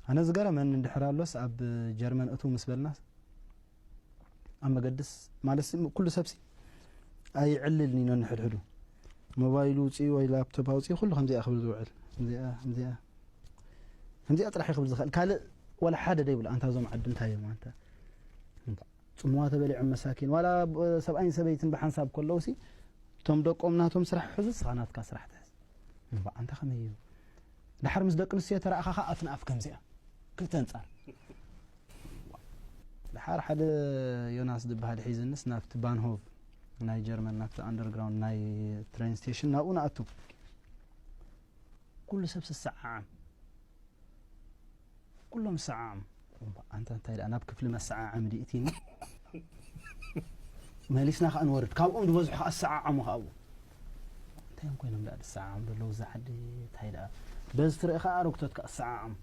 ኣነ ዝገረመኒ እንድሕር ኣሎስ ኣብ ጀርመን እትው ምስ በልናስ ኣብ መገድስ ማለትሲ ኩሉ ሰብሲ ኣይዕልልን እዩ ነንሕድሕዱ። ሞባይሉ ውፅኢ ወይ ላፕቶፕ ኣውፅኢ ኩሉ ከምዚኣ ክብል ዝውዕል። ከምዚኣ ከምዚኣ ከምዚኣ ጥራሕ እዩ ክብል ዝኽእል። ካልእ ወላ ሓደ ደይብሉ። ኣንታ እዞም ዓዲ እንታይ እዮም ኣንታ? ጽምዋ ተበሊዖም መሳኪን። ዋላ ብ- ሰብኣይን ሰበይትን ብሓንሳብ ከለውሲ እቶም ደቆም ናቶም ስራሕ ሕዙ ስኻ ናትካ ስራሕ ትሕዝ። እምባ ኣንታ ከመይ እዩ? ድሓር ምስ ደቂ ኣንስትዮ ተራእኻ ኸዓ ኣፍ ንኣፍ ከምዚኣ ክልተ ኣንጻር። ድሓር ሓደ ዮናስ ዝበሃል ሒዝንስ ናብቲ ባንሆቭ ናይ ጀርመን ናብቲ ኣንደርግራውንድ ናይ ትሬን ስቴሽን ናብኡ ንኣቱ። ኩሉ ሰብ ስሰዓዓም ኩሎም ሰዓዓም። ኣንተ እንታይ ደኣ ናብ ክፍሊ መሰዓዓሚ ድእቲኒ? መሊስና ከኣ ንወርድ። ካብኦም ዝበዝሑ ከኣ ዝሰዓዓሙ ከኣ ኣብኡ። እንታይ እዮም ኮይኖም ደኣ ዝሰዓዓሙ ዘለዉ እዛ ዓዲ? እንታይ ደኣ በዚ ትርኢ ከኣ ኣረግቶት ከኣ ዝሰዓዓሙ።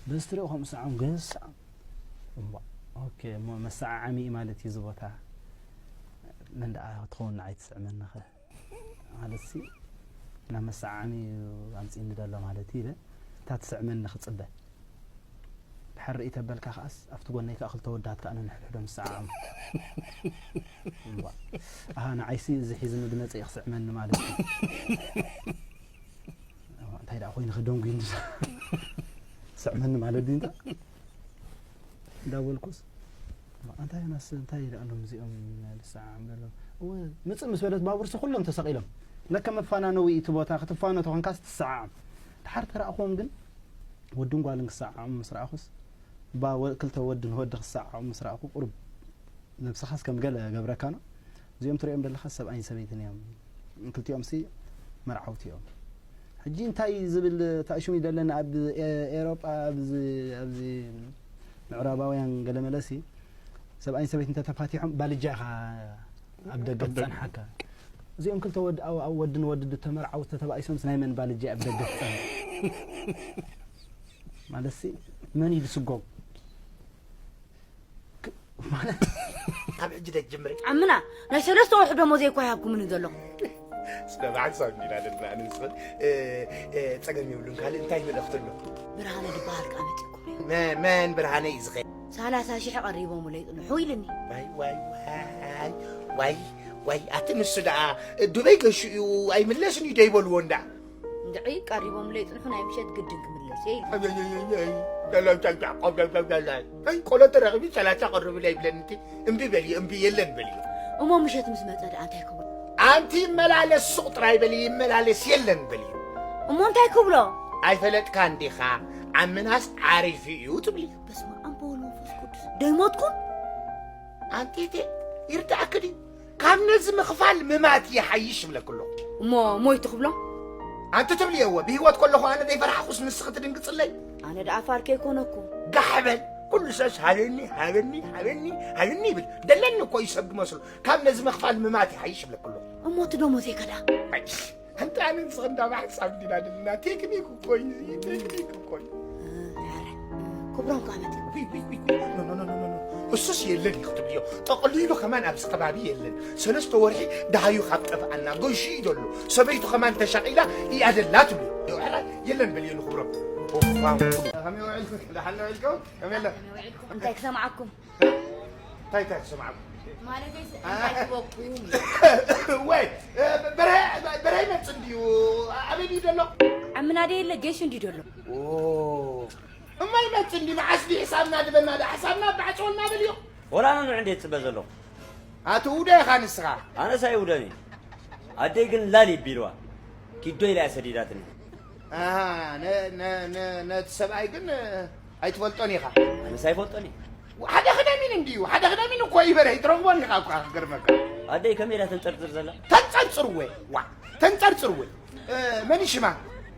በዚ ትርኢ ከምኡ ዝሰዓዓሙ ገዝ ዝሰዓዓሙ። እምቧ። ኦኬ፣ እሞ መሰዓዓሚ እዩ ማለት እዩ እዚ ቦታ። መን ደኣ ክትኸውን ንዓይ ትስዕመኒ ኸ? ማለትሲ ናብ መሰዓዓሚ ኣምጺእኒ ደሎ ማለት እዩ ኢለ እታ ትስዕመኒ ክጽበ። ድሓር ርእይ ተበልካ ከኣስ ኣብቲ ጎነይ ከኣ ክልተ ወዳት ከኣ ነንሕድሕዶም ዝሰዓዓሙ። እምቧ። ኣሃ ንዓይሲ እዚ ሒዝኒ ድመጽእ ክስዕመኒ ማለት እዩ። እዋ፣ እንታይ ደኣ ኮይኑ ክደንጉ እንዲ ስዕመኒ ማለት ድዩ እንታ እንዳበልኩስ ኣንታ ዮናስ እንታይ ይደኣሎም እዚኦም ልሰዓም ዘሎ። እወ ምጽእ ምስ በለት ባቡርሲ ኩሎም ተሰቒሎም ለከ መፋናነዊ እቲ ቦታ ክትፋኖ ተኾንካስ ትሰዓዓም። ድሓር ተረኣኹዎም ግን ወድን ጓልን ክሰዓዓሙ ምስ ረኣኹስ እባ ወ- ክልተ ወድን ወዲ ክሰዓዓሙ ምስ ረኣኹ ቁሩብ ነብስኻስ ከም ገለ ገብረካ ነው። እዚኦም ትሪኦም ዘለኻ ሰብኣይን ሰበይትን እዮም። ክልቲኦም ሲ መርዓውቲ እዮም። ሕጂ እንታይ ዝብል ተኣሽሙ ይደለና ኣብ ኤ- ኤሮጳ ኣብዚ ኣብዚ ምዕራባውያን ገለመለሲ ሰብኣይን ሰበይትን ተተፋቲሖም ባልጃኻ ኣብ ደገ ትጸንሓካ። እዚኦም ክልተ ወድ ኣብ ወድን ወድ ተመርዓውቲ ተባኢሶምስ ናይ መን ባልጃ ኣብ ደገ ትጸንሕ? ማለትሲ መን እዩ ዝስጎም? ካብ ሕጂ ደጅምሪ። ዓምና ናይ ሰለስተ ወርሒ ደሞዘይ እኳ ይሃብኩምኒ ዘለኹም። ስለ ብሓንሳብ እንዲና ዘለና ኣነ ንስኽን እ፣ እ፣ ጸገም የብሉን። ካልእ እንታይ መልእኽቲ ኣሎ? ብርሃነ ዝበሃል ከኣ መጺእኩም እዩ። መ- መን ብርሃነ እዩ ዝኸ? ሰላሳ ሺሕ ቀሪቦምለይ ጽንሑ ኢልኒ። ዋይ ዋይ ዋይ ዋይ ዋይ ኣቲ ንሱ ደኣ ዱበይ ገሹ እዩ ኣይምለስን እዩ ደይበልዎ እንዳ እንድዒ ቀሪቦምለይ ጽንሑ ናይ ምሸት ግድን ክምለስ እየ ኢሉ። ኣይ ቆሎ ተረኺቡ ሰላሳ ቀርብለይ ይብለኒ እቲ እምቢ በልዮ እምቢ የለን በልዮ። እሞ ምሸት ምስ መጸ ደኣ እንታይ ክብሎ? ኣንቲ ይመላለስ ሱቕ ጥራይ በሊ ይመላለስ የለን በልዮ። እሞ እንታይ ክብሎ? ኣይፈለጥካን ዲኻ? ዓምናስ ዓሪፉ እዩ ትብሊ። በስመ ኣብ ወወልድ ወመንፈስ ቅዱስ። ደይሞትኩም? ኣንቲቴ ይርዳእክ ድዩ? ካብ ነዚ ምኽፋል ምማት ይሓይሽ ይብለክ ኣለኹ። እሞ ሞይቱ ክብሎ? ኣንቲ ትብልዮ እወ ብህይወት ከለኹ ኣነ ዘይፈራሕኹስ ንስኺ ትድንግጽለይ? ኣነ ደኣ ፋር ከይኮነኩ። ጋሕ በል። ኩሉ ሰብስ ሃበኒ ሃበኒ ሃበኒ ሃበኒ ይብል። ደለኒ እኮ እዩ ሰብ ዝመስሎ። ካብ ነዚ ምኽፋል ምማት ይሓይሽ ይብለክ ኣለኹ። እሞ እቲ ደሞዘይ ከ ደኣ? ኣይ፣ ኣንታ ኣነ ንስኺ እንዳ ብሓንሳብ እንዲና ደለና። ቴክኒክ እኮ እዩ፣ ቴክኒክ እኮ እዩ። ክብሮም ከኣ መጺኡ። ዊይ፣ ዊይ፣ ዊይ፣ ዊይ። ኖ፣ ኖ፣ ኖ፣ ኖ፣ ኖ። እሱስ የለን እዩ ክትብልዮ። ጠቕሊሉ ከማን ኣብዚ ከባቢ የለን። ሰለስተ ወርሒ ደሃዩ ካብ ጠፍኣና ገሹ እዩ ዘሎ። ሰበይቱ ከማን ተሻቒላ እያ ደላ ትብልዮ። ሕራይ የለን በልዮ ንክብሮም። ኦፋም። ከመይ ውዒልኩም? ደሓን ውዒልኩም? ከመይ ኣሎ? እንታይ ክሰምዓኩም? እንታይ እንታይ ትሰምዓኩም? ማለተይስ እንታይ ክበኩም? ወይ፣ በርሀ፣ በርሀ ይመጽእ እንድዩ። ኣበይ ድዩ ዘሎ? ኣብ ምናደ የለ፣ ጌሹ እንድዩ ዘሎ። ኦ፣ እሞ ይመጽእ እንድዩ። መዓስ ድዩ ሕሳብና ድበና? ዳ ሕሳብና ባዕጽወልና በልዮ። ወላ ኣነ ንዑ እንዴ ትጽበ ዘለኹ? ኣቲ ውደ ኢኻ ንስኻ። ኣነስ ኣይውደን እየ። ኣደይ ግን ላል ይቢልዋ። ኪዶ ኢላ እያ ሰዲዳትኒ። ኣሃ፣ ነ- ነ- ነ- ነቲ ሰብኣይ ግን ኣይትፈልጦን ኢኻ። ኣነስ ኣይፈልጦን እየ። ሓደ ክደሚን እንድዩ፣ ሓደ ክደሚን እኮ እዩ በርሀ፣ ኣይትረኽቦን ኢኻ እኳ ክገርመካ። ኣደይ ከመይ ኢላ ተንጸርጽር ዘላ? ተንጸርጽር ወ ዋ ተንጸርጽር ወ እ፣ መን እዩ ሽማ?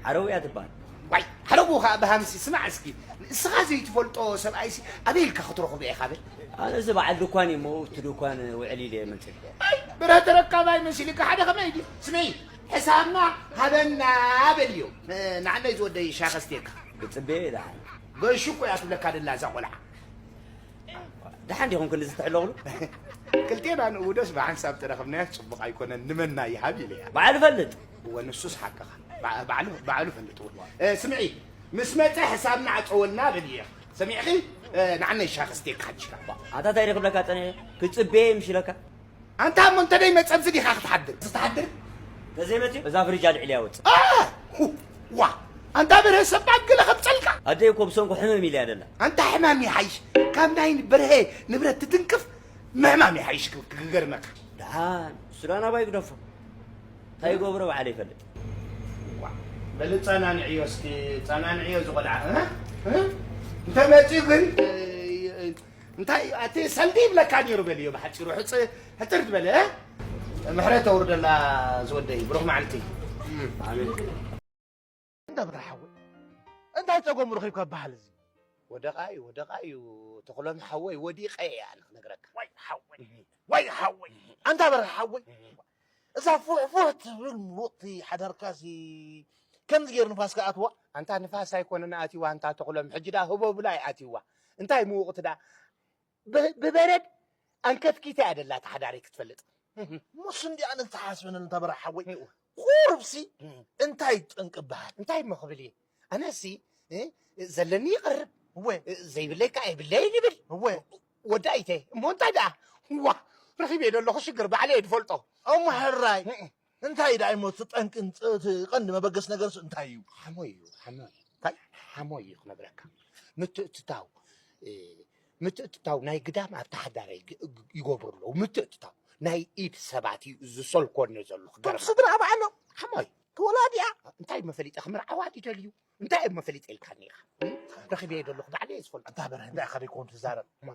ሓረው እያ ትበሃል። ዋይ ሓረጉ ኸዓ ብሃምሲ ስማዕ እስኪ፣ ንስኻ ዘይትፈልጦ ሰብኣይሲ ኣበይ ኢልካ ክትረኽቦ ኢኻ በል? ኣነስ በዓል ድኳን እየ እሞ ኣብቲ ድኳን ውዕል ኢለ እየ መጺእ። ኣይ ብርሀ ተረካባይ መሲልካ ሓደ ከመይ ድዩ? ስምዒ ሕሳብና ሃበና በልዮ። እ፣ ንዓናይ ዝወደይ ሻኸ ስቴካ። ክጽበየ እየ ደሓን። ገሹ እኮ እያ ትብለካ ደላ እዛ ቆልዓ። ደሓን ዲኹም ክንዲ ዝትሕለቕሉ? ክልቴና ንእውደስ ብሓንሳብ ተረኽብናያስ ጽቡቕ ኣይኮነን፣ ንመና ይሃብ ኢለያ። በዓል እፈልጥ። እወ ንሱስ ሓቅኻ። በዓ- ባዕሉ ባዕሉ ፈልጥዎ። እ፣ ስምዒ ምስ መጸ ሕሳብና ዕጸወልና በልየ። ሰሚዕኺ? እ፣ ንዓነይ ሻኽ ስቴክ ሓድሽ ካባ። ኣታ እንታይ ኢለ ክብለካ ጸኒሐ? ክጽበየ ምሽ ኢለካ? ኣንታ እሞ እንተ ደይ መጸ ኣብዚ ዲኻ ክትሓድር? እዚ ትሓድር? ተዘይመጽዩ እዛ ፍሪጅ ኣልዒልያ ወጽእ። ኣ! ዋ! ኣንታ በርሀ ሰብ ባግ ገለ ከብጸልካ። ኣደይ እኮ ብሰንኩ ሕምም ኢልያ ደላ። ኣንታ ሕማም ይሓይሽ። ካብ ናይ በርሀ ንብረት ትትንክፍ ምሕማም ይሓይሽ ክ-፣ ክገርመካ። ደሓን፣ እሱ ደኣ ናባይ ግደፎ። እንታይ ይገብሮ ባዕለ ይፈልጥ። ዋ፣ በሊ ጸናንዕዮ እስኪ፣ ጸናንዕዮ ዝቖልዓ፣ እ? እ? እንተ መጺኡ ግን፣ እ፣ እንታይ፣ ኣቲ ሰልዲ ይብለካ ነይሩ በልዮ ብሓጺሩ፣ ሕጽ-፣ ሕጽር ዝበለ፣ እ? ምሕረት ተውርደላ ዝወደይ፣ ብሩኽ መዓልቲ። ኣሜን። እንዳ ብራ ሓወይ፣ እንታይ ጸገሙ ረኺብካ በሃል እዚ? ወደቓ እዩ፣ ወደቓ እዩ፣ ተኽሎም ሓወይ፣ ወዲቐ እየ ኣነ ክነግረካ። ወይ ሓወይ፣ ወይ ሓወይ፣ ኣንታ በርሀ ሓወይ፣ እዛ ፉሕ ፉሕ ትብል ምውቕቲ ሓዳርካሲ ከምዚ ገይሩ ንፋስ ከኣትዋ? ኣንታ ንፋስ ኣይኮነን ኣትይዋ፣ ኣንታ ተኽሎም፣ ሕጂ ደኣ ህቦብላ እዩ ኣትይዋ። እንታይ ምውቕቲ ደኣ? ብ-፣ ብበረድ ኣንከትኪታ እያ ደላ፣ ተሓዳሪ ክትፈልጥ። እሞ ስንዲ ኣነ ዝተሓስበነ እንተ በርሀ ሓወይ፣ እወ። ቁሩብሲ እም። እንታይ ጠንቂ በሃል? እንታይ እሞ ክብል እየ? ኣነሲ፣ እ፣ ዘለኒ ይቐርብ። እወ። ዘይብለይ ከኣ የብለይን ይብል። እወ። ወዲ ኣይተ፣ እሞ እንታይ ደኣ? ዋ፣ ረኺበ እየ ደለኹ ሽግር፣ ባዕለይ እየ ዝፈልጦ። እሞ ሕራይ፣ እም። እንታይ ደኣ እሞ እቲ ጠንቂ፣ እቲ ቀንዲ መበገሲ ነገርስ እንታይ እዩ? ሓሞይ እዩ፣ ሓሞይ። እንታይ? ሓሞይ እዩ ክነግረካ። ምትእትታው፣ እ፣ ምትእትታው ናይ ግዳም ኣብቲ ሓዳረይ ግ-፣ ግ-፣ ይገብሩ ኣለዉ። ምትእትታው ናይ ኢድ ሰባት እዩ ዝሰልኮኒ ዘሎ፣ እቶም ክገርመካ። ስድራ ባዕሎም ሓሞይ። ክወላዲኣ። እንታይ መፈሊጠ ክምርዓዋ ድዩ ደልዩ? እንታይ እሞ ፈሊጠ ኢልካኒ ኢኻ? እም? ረኺበ እየ ደለኹ፣ ባዕለይ እየ ዝፈልጦ። ኣንታ በርሀ፣ እንታይ ኢኻ ደይኮን ትዛረብ? እም።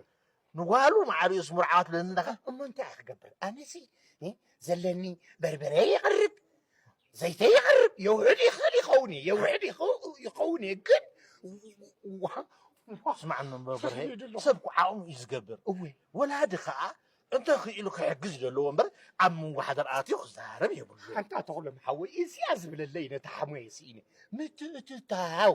ንጓሉ ማዕሪኡስ ምርዓዋ ትብለኒ ኣለኻ? እሞ እንታይ እየ ክገብር? ኣነሲ፣ እ፣ ዘለኒ በርበረ ይቐርብ፣ ዘይተ ይቐርብ፣ የውሕድ ይኽእል ይኸውን እየ፣ የውሕድ ይኸው-፣ ይኸውን እየ፣ ግን ዋ-፣ ዋ-፣ ስማዕ እሞ በርሀ፣ ረኺበ እየ ደለኹ። ሰብ እኮ ዓቕሙ እዩ ዝገብር። እወ። ወላዲ ኸኣ እንተ ኽኢሉ ክሕግዝ እዩ ዘለዎ እምበር፣ ኣብ መንጎ ሓዳር ኣትዩ ክዛረብ የብሉን። ኣንታ ተኽሎም ሓወይ፣ እዚኣ ዝብለለይ ነታ ሓሞየ ስኢነ። ምትእትታው፣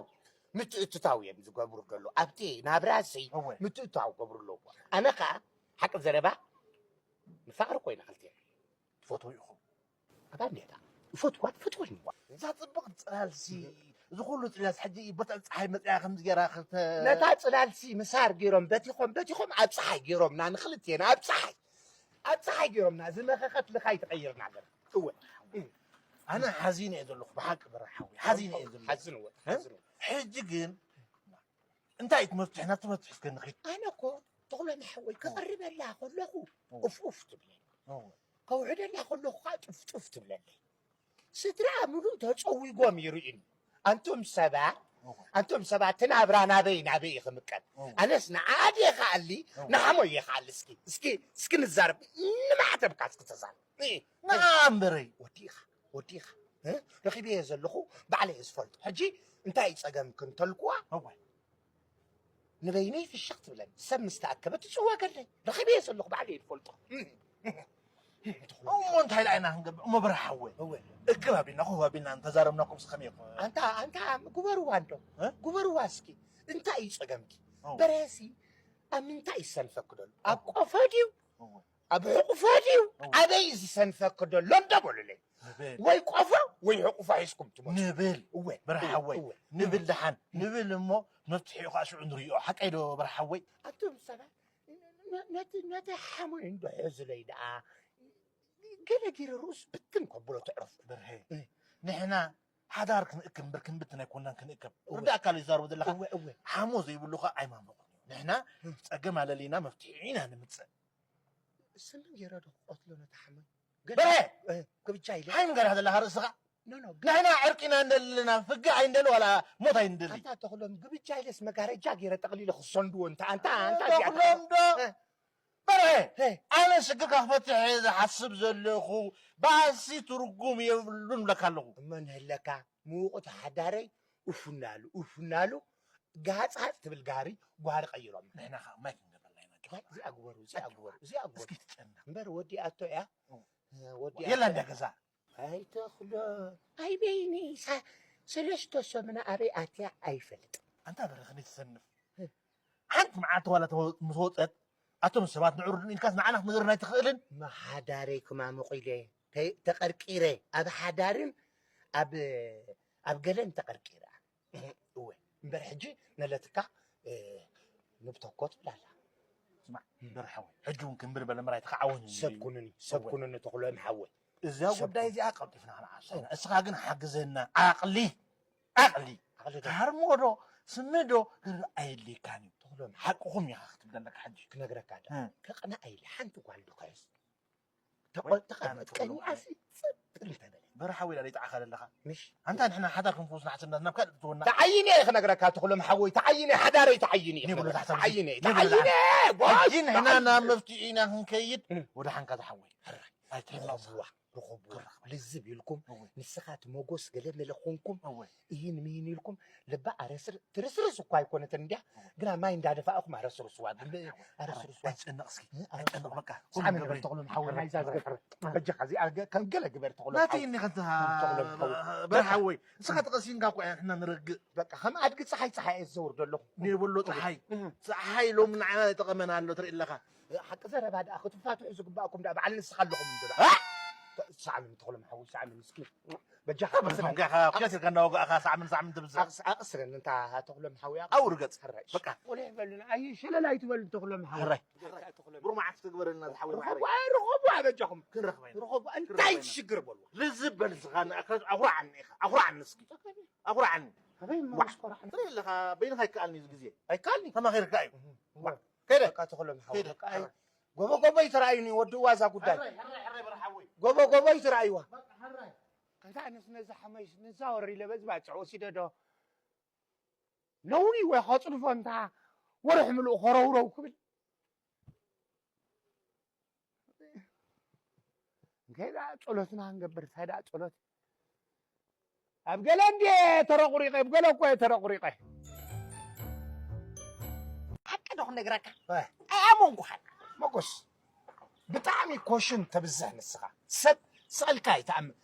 ምትእትታው እዮም ዝገብሩ ዘለዉ። ኣብቲ ናብራሲ እወ። ምትእትታው ገብሩ ኣለዎ። ኣነ ኸኣ ሓቂ ዘረባ ንፋቕር ኮይና ክልቴና። ትፈትዎ ኢኹም። ኣታ እንዴታ፣ ይፈትዋ፣ ትፈትወኒ። እዛ ጽብቕቲ ጽላልሲ፣ እዚ ኩሉ ጽላልሲ ሕጂ በታ ጸሓይ መጽያ ከምዚ ገይራ ክልተ ነታ ጽላልሲ ምሳር ገይሮም በቲኾም፣ በቲኾም ኣብ ጸሓይ ገይሮምና ንኽልቴና ኣብ ጸሓይ፣ ኣብ ጸሓይ ገይሮምና ዝመኸኸት ልኻይ ተቐይርና ኣለና። እወ። ኣነ ሓዚነ እየ ዘለኹ ብሓቂ በርሀ ሓወይ፣ ሓዚነ እየ ዘለኹ። ሓዝንዎ፣ እ? ሓዝንዎ። ሕጂ ግን እንታይ እቲ መፍትሒ? ናብቲ መፍትሒ እስከ ንኺድ። ኣነ እኮ ተኽሎም ሓወይ ክቐርበላ ከለኹ እወ። ኡፍ ኡፍ ትብለኒ። እወ። ከውሕደላ ከለኹ ከዓ ጥፍጥፍ ትብለለይ። ስድራ ምሉእ ተጸዊጎም ይርእዩኒ። ኣንቱም ሰባት፣ እወ። ኣንቱም ሰባት፣ እቲ ናብራ ናበይ ናበይ እዩ ክምቀል? እወ። ኣነስ ንዓኣ ድየ ክኣሊ፣ እወ። ንሓሞይ እየ ክኣሊ? እስኪ፣ እስኪ፣ እስኪ ንዛረብ። ንማዕተብካ እስኪ ተዛረብ። እ፣ ንዓ እምበረይ። ወዲኻ፣ ወዲኻ። እ? ረኺበዮ ዘለኹ ባዕለይ እየ ዝፈልጦ። ሕጂ እንታይ እዩ ጸገምኪ እንተልኩዋ፣ እወ። ንበይነይ ፍሽኽ ትብለኒ። ሰብ ምስ ተኣከበ ትጽወገለይ። ረኺበዮ ዘለኹ ባዕለይ እየ ዝፈልጦ። እሞ እንታይ ኢልና ኢና ክንገብር? እሞ በርሀ ሓወይ፣ እወ። እክብ ኣቢልና፣ ኮፍ ኣቢልና እንተዛረብናኩም ከመይ ይኾን? ኣንታ፣ ኣንታ ግበርዋ እንዶ። እ? ግበርዋ እስኪ። እንታይ እዩ ጸገምኪ? እወ። በርሀሲ ኣብ ምንታይ እዩ ዝሰንፈኪ ደሎ? ኣብ ቆፎ ድዩ? እወ። ኣብ ሕቑፎ ድዩ? እወ። ኣበይ እዩ ዝሰንፈኪ ደሎ እንዶ በሉለይ። ንብል። ወይ ቆፎ ወይ ሕቑፎ ሒዝኩም ትመጹ። ንብል። እወ፣ በርሀ እወ፣ ሓወይ፣ እወ። ንብል ደሓን። ንብል እሞ መፍትሒኡ ኸኣ ሽዑ ንርእዮ። ሓቀይ ዶ በርሀ ሓወይ? ኣቱም ሰባት፣ ነ-፣ ነቲ፣ ነቲ ሓሞይ እንዶ ሕዙለይ ደኣ፣ ገለ ገይረ ርእሱ ብትን ከብሎ ተዕርፉ። በርሀ፣ እ። ንሕና ሓዳር ክንእክብ እምበር ክንብትን ኣይኮንናን ክንእከብ። እወ። ርዳእካ ኣሎ ይዛረቡ ዘለኻ። እወ፣ እወ። ሓሞ ዘይብሉ ኸኣ ኣይማመቑን እዩ። ንሕና እ። ጸገም ኣለሊና መፍትሒ ኢና ንምጽእ። ስምን ገይረ ዶ ክቐትሎ ነቲ ሓሞይ? ገለ በርሀ! እ፣ ክብጃ ኢለ። ሓይም ገርካ ዘለኻ ርእስኻ? ኖ፣ ኖ፣ ግ- ንሕና ዕርቂ ኢና እንደሊ ኣለና፣ ፍግእ ኣይንደሊ ዋላ ሞት ኣይንደሊ። ኣንታ ተኽሎም፣ ግብጃ ኢለስ መጋረጃ ገይረ ጠቕሊለ ክሰንድዎ እንተ ኣንታ፣ ኣንታ እዚኣ ተኽሎም ዶ? እ። በርሀ! እ። ኣነ ሽግርካ ክፈትሕ እየ ዝሓስብ ዘለኹ፣ ባሲ ትርጉም የብሉን እብለካ ኣለኹ። እሞ ንህለካ፣ ምውቕቲ ሓዳረይ፣ ኡፍ እናሉ፣ ኡፍ እናሉ፣ ጋጽ ሃጽ ትብል ጋሪ፣ ጓሪ ቀይሮም። ንሕና ኸኣ ማይ ክንገብረላ ኢና። ዋይ፣ እዚኣ ግበሩ፣ እዚኣ ግበሩ፣ እዚኣ ግበሩ። እስኪ ትጨነቕ። እምበር ወዲኣቶ እያ። እወ። እ፣ ወዲኣቶ የላ እያ። እንዳ ገዛ። ኣይተኽሎ፣ ኣይ በይኒ፣ ሳ-፣ ሰለስተ ሰሙን ኣበይ ኣትያ ኣይፈልጥ። ኣንታ በርሀ ክንደይ ትሰንፍ። እ። ሓንቲ መዓልቲ ዋላ ተወ-፣ ምስ ወጸት፣ ኣቶም ሰባት ንዕሩድን ኢልካስ ንዓና ክትነግረና ኣይትኽእልን? መሓዳረይ ክማሙቕ ኢለ፣ ተ-፣ ተቐርቂረ፣ ኣብ ሓዳርን ኣብ፣ ኣብ ገለን ተቐርቂረ። እወ። እምበር ሕጂ ነለትካ ንብተኮ ትብላላ። ስማዕ በርሓወይ፣ ሕጂ እውን ክንብል በለ ምራይ ተኸዓወን። ሰብ ኩኑኒ ሰብ ኩኑኒ ተኽሎም ሓወይ። እዛ ጉዳይ እዚኣ ቀልጢፍና ክንዓሳ ኢና። እስኻ ግን ሓግዘና። ዓቕሊ ዓቕሊ ዓቕሊ ዶ? ሃርሞ ዶ ስሚ ዶ ክርኢ ኣየድልየካን እዩ። ተኽሎም ሓቅኹም ኢኻ ክትብል ኣለካ። ሕጂ ክነግረካ ዳ ከቕና ኣይለ ሓንቲ ጓል ዶ ከረስ ተቐመጥ ቀኒኣሲ ጽጥር እንተበለ በረሓዊ ኢላ ለይጣዕኻ ዘለኻ ምሽ ኣንታ ንሕና ሓዳር ክንፍውስ ንሓስብ ናብ ካልእ ትወና። ተዓይነ እየ ክነግረካ ተኽሎም ሓወይ ተዓይነ ሓዳረይ ተዓይነ እየ ክነግረካ ተዓይነ ተዓይነ ሕጂ ንሕና ናብ መፍትሒ ኢና ክንከይድ ወደ ሓንካ ዝሓወይ ኣይትሕመዋ ርኸብዋ ልዝብ ኢልኩም ንስኻ ትመጎስ ገለ መለ ኮንኩም ይህን ምሂን ኢልኩም ልባ ኣረስር ትርስርስ እኳ ኣይኮነትን እንዲያ ግና ማይ እንዳደፋእኹም ኣረስርስዋ ኣረስርስዋ ኣይጨነቕ እስኪ ኣይጨነቕ በቃ ሳዕሚ ግበር ተኽሎም ሓወይ ናይዛ ዝገፈረ በጃኻ እዚኣ ከም ገለ ግበር ተኽሎም ናተይ እኒ ከንታ በርሓወይ ንስኻ ተቐሲንካ እኳ ኢና ንሕና ንረግእ በቃ ከም ኣድጊ ፀሓይ ፀሓይ እየ ዝዘውር ዘለኹ ንየበሎ ፀሓይ ፀሓይ ሎሚ ንዓና ይጠቐመና ኣሎ ትርኢ ኣለኻ ሓቂ ዘረባ ደኣ ክትፋትሑ ዝግባእኩም ደኣ በዓል ንስኻ ኣለኹም እንዶ ደኣ ሳዕሚ ተኽሎም ሓዊ ሳዕሚ ምስኪን በጃኻ በስመ ጋኻ ኩሸት ኢልካ እንዳወጋእኻ ሳዕምን ሳዕምን ትብዝሕ ኣቕስ- ኣቕስረኒ እንታ ተኽሎም ሓዊ ኣቕስ- ኣው ርገጽ ሕራይ በቃ ወሊሕ በሉና ኣይ ሸለል ኣይትበሉ ተኽሎም ሓዊ ሕራይ ብሩህ መዓልቲ ትግበረልና ዝሓወይ ማዕረይ ርኸቡ ኣበጃኹም ክንረኽባ ኢና ርኸቡ እንታይ ሽግር በልዎ ልዝብ በል ዝኻ ኣኹርዓኒ ኢኻ ኣኹርዓኒ እስኪ ኣኹርዓኒ ኣበይ ማስ ቆራዕ ትርኢ ኣለኻ በይንኻ ይከኣልኒ እዚ ግዜ ኣይከኣልኒ ተማኺርካ እዩ ከይደ በቃ ተኽሎም ሓወይ ከይደ በቃ ኣይ ጎቦ ጎቦ ይተራእዩኒ ወድዋ እዛ ጉዳይ ሕራይ ሕራይ ሕራይ በርሓወይ ጎቦ ጎቦ ይተራእይዋ በቃ ሕራይ ከዛ ኣነስ ነዛ ሓመሽ ነዛ ወሪ ኢለ በዚ ባጽዕ ወሲደ ዶ ነውኒ ወይ ከጽድፎ እንታ ወርሒ ምሉእ ኸረውረው ክብል እንታይ ደኣ ጸሎትና ክንገብር እንታይ ደኣ ጸሎት ኣብ ገለ እንድየ ተረቑሪቐ ኣብ ገለ እኮ እየ ተረቑሪቐ ሓቂ ዶ ክነግረካ ኣይኣመንኩኻን መጎስ ብጣዕሚ ኮሽን ተብዝሕ ንስኻ ሰብ ስእልካ ኣይትኣምን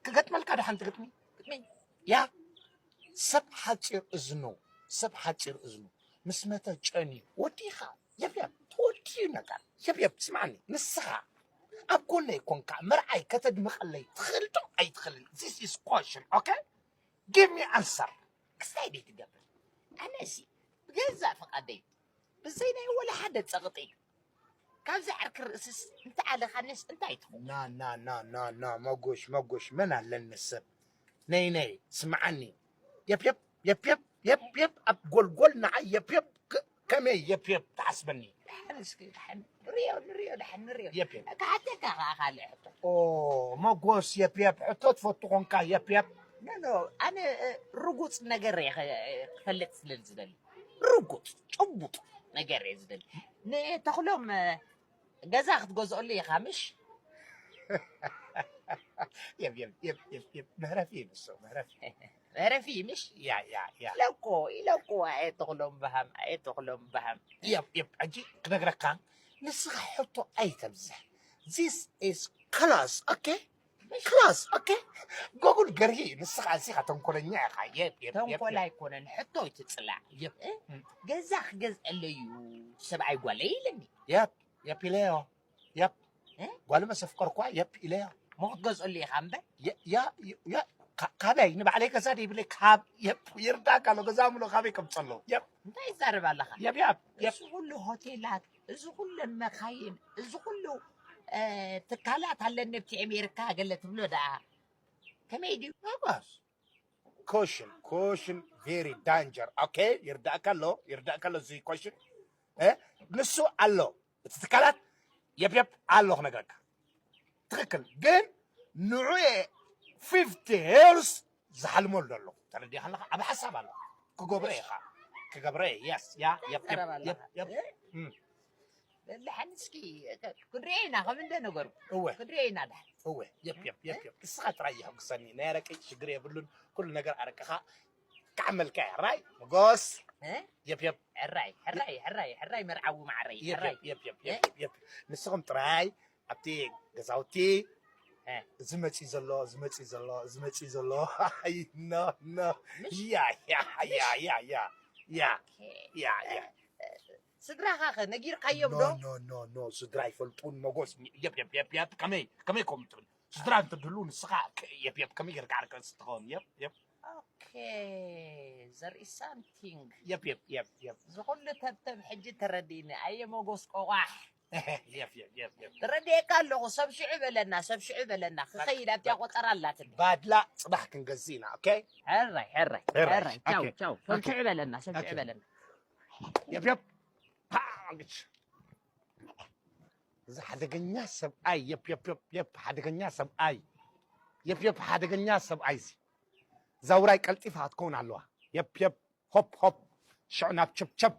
ክገጥመልካ ዶ ሓንቲ ግጥሚ ግጥሚ ያ ሰብ ሓፂር እዝኑ ሰብ ሓፂር እዝኑ ምስ መተ ጨንዩ ወዲኻ የብየብ ተወዲኡ ነገር የብየብ ስምዓኒ ንስኻ ኣብ ጎነይ ኮንካ መርዓይ ከተድምቐለይ ትኽእል ዶ ኣይትኽእልን this is question okay give me answer ክስታይ ደይ ትገብር ኣነሲ ብገዛእ ፍቓደይ ብዘይ ናይ ወላ ሓደ ጸቕጢ ካብዚ ዓርኪ ርእስስ እንተኣለኻንስ እንታይ ትኸውን ና ና ና ና ና መጎሽ መጎሽ መን ኣለኒ ሰብ ነይ ነይ ስምዓኒ የፕየፕ የፕየፕ የፕየፕ ኣብ ጎልጎል ንዓይ የፕየፕ ከመይ የፕየፕ ትሓስበኒ ደሓን እስኪ ደሓን ንሪኦ ንሪኦ ደሓን ንሪኦ የፕየፕ ክሓተካ ከዓ ካልእ ሕቶ ኦ መጎስ የፕየፕ ሕቶ ትፈቱ ኮንካ የፕየፕ ኖ ኖ ኣነ ርጉፅ ነገር እየ ክፈልጥ ስለ ዝደሊ ርጉፅ ጭቡጥ ነገር እየ ዝደሊ ንተኽሎም ገዛ ክትገዝኦሉ ኢኻ ምሽ የብ የብ የብ የብ የብ መህረፊ እዩ ንሱ መህረፊ መህረፊ ምሽ ያ ያ ያ ኢለኮ ኢለኮ ኣየተኽሎም በሃም ኣየተኽሎም በሃም የብ የብ ሕጂ ክነግረካ ንስኻ ሕቶ ኣይተብዝሕ this is class okay class okay ጎጉል ገርሂ ንስኻ ኣዚኻ ተንኮለኛ ኢኻ የብ የብ የብ ተንኮል ኣይኮነን ሕቶ ይትፅላዕ የብ ገዛ ክገዝአለዩ ሰብኣይ ጓለይ ኢለኒ የብ የብ ኢለዮ የብ እ? ጓል መስ ኣፍቀርኳ የብ ኢለያ እሞ ክትገዝኦሉ ኢኻ እምበር የ- ያ ያ ካ- ካበይ ንባዕለይ ገዛ ደይብለይ ካብ የብ ይርዳእካ ኣሎ ገዛ ምሎ ካበይ ከምፀሎ የብ እንታይ ይዛረብ ኣለኻ የብ ያብ የብ እዚ ኩሉ ሆቴላት እዚ ኩለን መካይን እዚ ኩሉ እ፣ ትካላት ኣለኒ ኣብቲ ኣሜሪካ ገለ ትብሎ ደኣ ከመይ ድዩ ኣባስ ኮሽን ኮሽን very danger okay ይርዳእካ ኣሎ ይርዳእካ ኣሎ እዚ ኮሽን እ? ንሱ ኣሎ እቲ ትካላት የብየብ ኣሎ ክነግረካ ትክክል ግን ንዑ ፊፍቲ ሄርስ ዝሓልመሉ ኣለኹ ተረዲኻ ኣለኻ ኣብ ሓሳብ ኣለኹ ክገብረ ኢኻ ክገብረ yes ያ የብ የብ የብ የብ ደሓን እስኪ ክንሪኦ ኢና ከም እንደ ነገሩ እወ ክንሪኦ ኢና ደሓን እወ የብ የብ የብ የብ እስኻ ጥራይ ይሕጉሰኒ ናይ ኣረቂ ሽግር የብሉን ኩሉ ነገር ኣረቅኻ ክዓመልካ እያ ራይ መጎስ እ? የብ የብ ሕራይ ሕራይ ሕራይ ሕራይ መርዓዊ ማዕረይ የብ ሕራይ የብ የብ የብ የብ የብ ንስኹም ጥራይ ኣብቲ ገዛውቲ እ። እዚ መፂ ዘሎ እዚ መፂ ዘሎ እዚ መፂ ዘሎ ኖ ኖ ያ ያ ያ ያ ያ ያ ያ ያ ስድራኻ ኸ ነጊርካዮም ኖ ዶ ኖ ኖ ኖ ስድራ ይፈልጡን መጎስ የብ የብ የብ የብ ከመይ ከመይ ከም ትብል ስድራ እንትድህሉ ንስኻ የብ የብ ከመይ ጌርካ ዓርቂ ርእሲ ትኸውን የብ የብ ኦኬ Okay, there is something. Yep, yep, yep, yep. ዝኹሉ ተብተብ ሕጂ ተረዲእኒ። ኣየ መጎስ ቆቋሕ። Yep, yep, yep, yep. ተረዲኤካ ኣለኹ። ሰብ ሽዑ በለና፣ ሰብ ሽዑ በለና። ክኸይድ ኣብቲያ ቆጠራ ኣላትኒ። ባድላ ጽባሕ ክንገዝእ ኢና፣ okay? ሕራይ፣ ሕራይ፣ ሕራይ፣ ሕራይ። ቻው፣ okay. ቻው። ሰብ Okay. ሽዑ በለና፣ ሰብ ሽዑ Okay. በለና። Yep, yep. ፓ፣ ግጭ። እዚ ሓደገኛ ሰብኣይ፣ የፕ፣ የፕ፣ የፕ፣ የፕ፣ ሓደገኛ ሰብኣይ። የፕ፣ የፕ፣ ሓደገኛ ሰብኣይ እዚ። ዛውራይ ቀልጢፋ ክትከውን ኣለዋ። የፕ፣ የፕ፣ ሆፕ፣ ሆፕ። ሽዑ ናብ ቸብ፣ ቸብ።